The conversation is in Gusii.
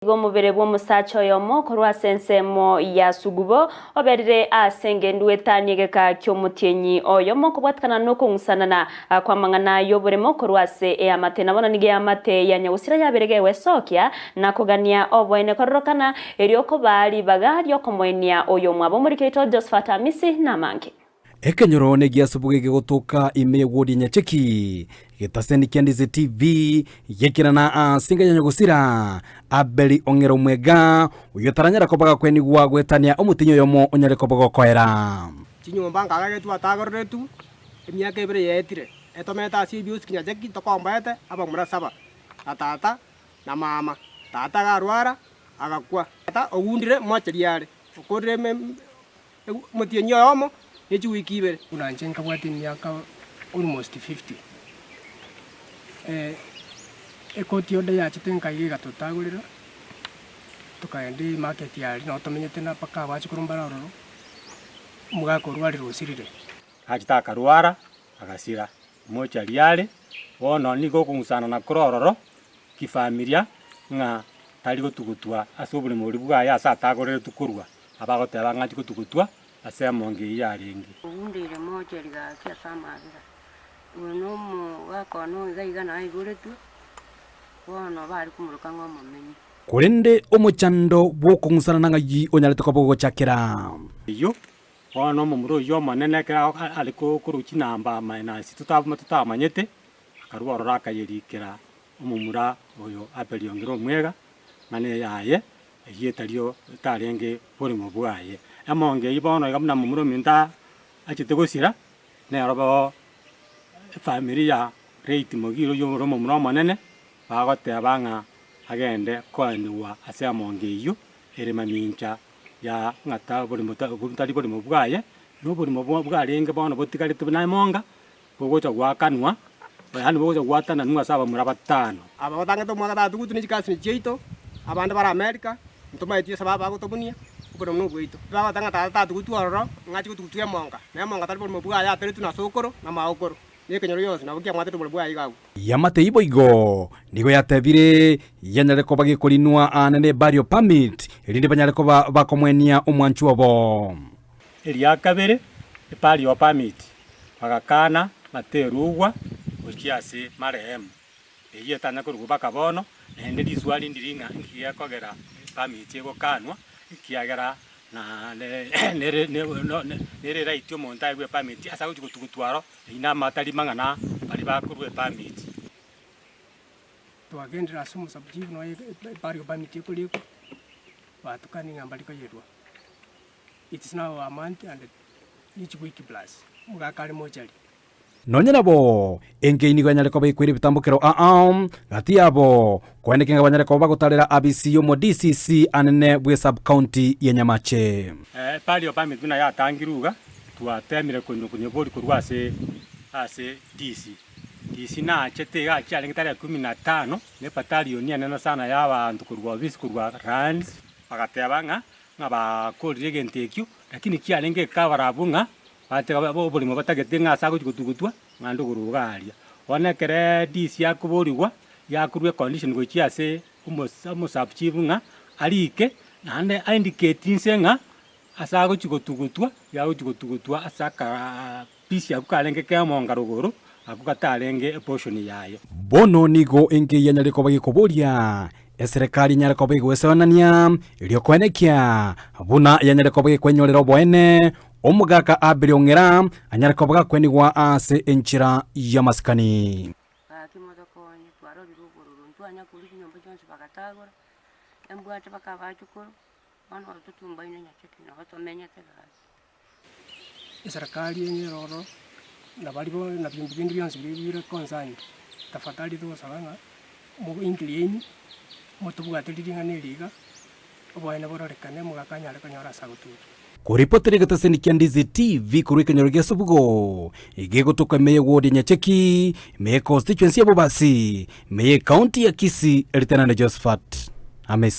Igo omobere bw'omosacha oyomo korwa ase ensemo ya Sugubo oberire ase engendu etani egeka ki'omotienyi oyomo kobwatikana nokong'usanana kw'amang'ana y'oboremo korwa ase eamate. Na bono nigo eamate ya nyagosira yabere gegwesokia na kogania oboene kororokana, erio kobaa ribaga ri'okomoenia oyomwabo. Omoriki oito Josephat Amisi namange. Ekenyoro negiasubuge gegotoka ime y'egwodi ya Nyacheki, getaseni kia Ndizi TV gekerana ase enka ya Nyagosira, Abeli Ong'era Omwega, oyio otaranyara koba gakwenigwa goetania omotienyi oyomo onyare koba gokoera. Chinyomba nkaga twatagororetwe emiaka ebere yaetire, etomete ase ebiosi Nyacheki tokomboete abamura saba, na tata na mama. Tata iga arwara agakwa. Tata ogundire mocheri are, okorire Omotienyi oyomo ne chiwiki ibere. Buna inche nkabwate emiaka almost 50, ekoti onde yachete nkaiga egatotagorera, tokagenda emarket aria nabo tomenyete na mpaka abachokoro mbare ororo, omogaka orwarire osirire. Achete akarwara, agasira, mochari are, bono nigo okong'usana na kore ororo kifamilia ng'a tari gotugutwa ase oboremo boria bwaye ase atagoreretwe korwa. Abagoteba ng'a achie gotugutwa ase emonga eyio yarenge. Ogundeire mocheri gaki ase amabera. Oyo nomogaka one o iga iga naiboretwe, bono bare komoroka ng'a omomenyi. Korende omochando bw'okong'usana nang'ai onyarete koba ogochakera? Eyio, bono omomura oyio omonene ekero are korwa chinamba minus totamanyete, akarua ororo akayerikera omomura oyo Abeli ongire omwega, ng'a neyaye, Eyio etario etarenge borimo bwaye. Emonga eyio bono iga buna momura ominto achete gosira, nero bo efamiri ya late Mogire oyio ore omomura omonene, bagoteba ng'a agende koenigwa ase emonga eyio ere mamincha ya ng'a ta borimo ta tari borimo bwaye, na oborimo bwarenge bono botigarete buna emonga, bogocha goakanwa, yaani bogocha goatananwa ase abamura batano. Aba batangete omwaka tatugutu ne chikasini chiaito, abande bare Amerika, ntomaeti ase baba bagotobunia, oboremo nobwaito. Bagoteba ng'a tata tatugutu ororo, ng'a achie gotugutwa emonga, na emonga tari boremo bwaye ateretwe na sokoro na maokoro, na ekenyoro gionsi nabo kiamwatete oboremo bwaye iga agwo. Yamate eyio boigo nigo yatebire yanyare koba gekorinwa aane ne burial permit, erinde banyare koba bakomwenia omwanchwa obo. Eria kabere, burial permit, Bagakana ng'a terugwa gochia ase marehemu, eyio etanya korugwa mpaka bono, naende riswali ndiri ng'a inki gekogera permit egokanwa, ekiagera nere right omonto aegwe epermit ase agochi gotugutwa aro, eyio namatari mang'ana baria bakorwa epermit. Twagendire ase omosabuchifu nonya burial permit ekorikwa, batukani ng'a mbari koyerwa. It's now a month and each week plus, omogaka are mochari. Nonya nabo, enka nigo yanyare koba ekoira ebitambokero aa gati yabo, koeneke ng'a banyare koba bagotarera abisi y'omo DCC anene bwe sub-county ya Nyamache. Epario permit buna yatangirwe iga, twatemire konyeboria korwa ase ase DC. DC nachete iga chiarenge tarehe kumi na tano, na ebatalioni enene sana ya abanto korwa ofisi korwa lands, bagateba ng'a ng'a bakorire egento ekio, lakini kiarenge ekabarabwo ng'a bateba oborimo batagete ng'a ase agochia gotugutwa ng'a ndogoro iga aria. Bono ekereee DC akoborigwa, yakorwa econdition gochia ase omo sub chief ng'a arike, naende a indicate inse ng'a ase agochia gotugutwa, yagochia gotugutwa ase akaaa piece akwo karenge kemonga rogoro, akwo katarenge eportion yaye. Bono nigo enka yanyare koba gekoboria eserekari enyare koba egoesoanania, erio koenekia buna yanyare koba gekwenyorera oboene, omogaka Abeli Ong'era anyare koba gakwenigwa ase enchera y'amasikani. Gaki motokonye, twarorire obororo, ntwanya koria chinyomba chionsi bagatagora, embwate baka abachukuru, bono oro totumbaine nyacheki nabo tomenyete gaki. Eserekari eye ere ororo, na baria bo na binto binde bionsi biria bire concerned, tafadhali togosaba ng'a mobe inclean, motobwate ring'ana eri iga, oboene bororekane omogaka anyare konyora ase agotuga. Koripotera egetaseni kia Ndizi TV korwa ekenyoro gia Subugo, egegotoka ime ye ward ya Nyacheki, ime ye constituency ya Bobasi, ime ye county ya Kisii, Eritenane Josephat Amese.